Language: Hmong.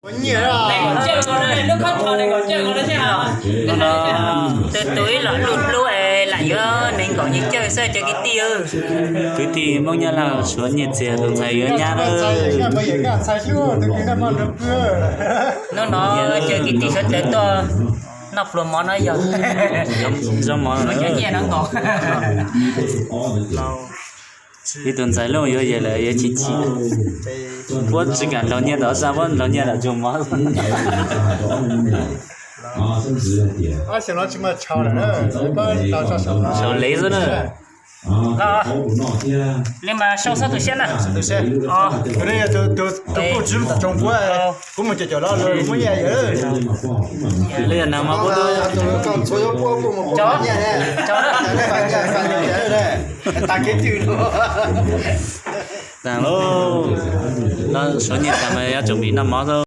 Hnub no tus tus ib los luj hlub es lam yuav nees nkaum nyiaj cawj xwb cov kwv tij. Kwv tij Hmoob Nyab Laj suav nyiaj txiag tus ntxhais yuav nyab na. Hnub no cov kwv tij suav dlawg tuaj noj pluas mov no yog zoo mov cov nyiaj no nkaus. Ib tus ntxhais Looj yuav yawm lawm yuav chim chim. Puab tsis kam ntaus nyiaj tom zaj, puab ntaus nyiaj tom tsug mov. Saum lev xwb na. Li mas sau xab tus siab na. Tus siab. Tus no yog tus, tus kuj tsis tsoom puab, kuv mus caum caum los muab nyiaj yawm. Li yog nag mas puab tub. Tag kev twg no. Tag lauj. No suav nyiaj tag mas yuav tsum noj mov xwb.